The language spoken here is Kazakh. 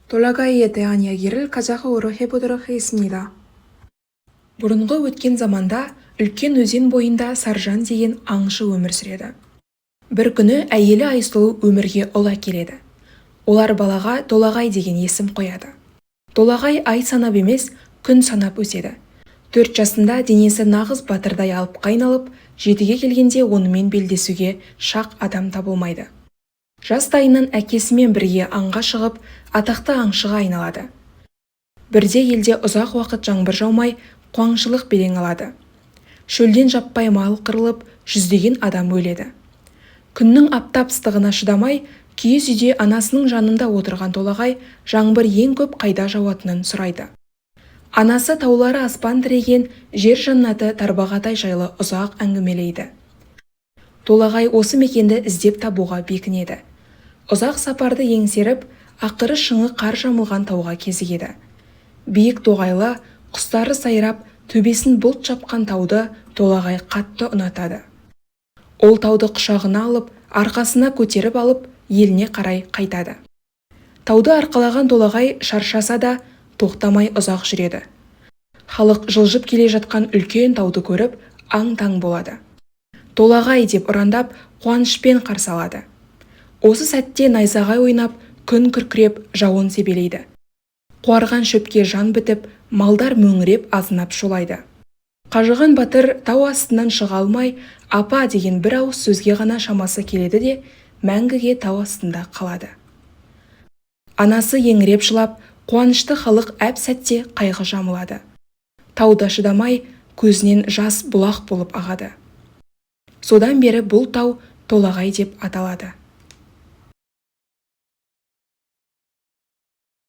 Толағай에 대한 이야기를 казах어로 해보도록 하겠습니다. Бұрынғы өткен заманда үлкен өзен бойында Саржан деген аңшы өмір сүреді. Бір күні әйелі Айсұлу өмірге ұл әкеледі. Олар балаға Толағай деген есім қояды. Толағай ай санап емес, күн санап өседі. 4 жасында денесі нағыз батырдай алыпқа айналып, 7-ге келгенде онымен белдесуге шақ адам табылмайды. Жастайынан әкесімен бірге аңға шығып, атақты аңшыға айналады. Бірде елде ұзақ уақыт жаңбыр жаумай, қуаңшылық белең алады. Шөлден жаппай мал қырылып, жүздеген адам өледі. Күннің аптап ыстығына шыдамай, киіз үйде анасының жанында отырған Толағай жаңбыр ең көп қайда жауатынын сұрайды. Анасы таулары аспан тіреген жер жаннаты Тарбағатай жайлы ұзақ әңгімелейді. Толағай осы мекенді іздеп табуға бекінеді. Ұзақ сапарды еңсеріп, ақыры шыңы қар жамылған тауға кезігеді. Биік тоғайлы, құстары сайрап, төбесін бұлт жапқан тауды Толағай қатты ұнатады. Ол тауды құшағына алып, арқасына көтеріп алып, еліне қарай қайтады. Тауды арқалаған Толағай шаршаса да, тоқтамай ұзақ жүреді. Халық жылжып келе жатқан үлкен тауды көріп, аң-таң болады. Толағай деп ұрандап, қуанышпен қарсы алады. Осы сәтте найзағай ойнап, күн күркіреп, жауын себелейді. Қуарған шөпке жан бітіп, малдар мөңіреп азынап шулайды. Қажыған батыр тау астынан шыға алмай, «апа» деген бір ауыз сөзге ғана шамасы келеді де, мәңгіге тау астында қалады. Анасы еңіреп жылап, қуанышты халық әп-сәтте қайғы жамылады. Тауда шыдамай, көзінен жас бұлақ болып ағады. Содан бері бұл тау Толағай деп аталады.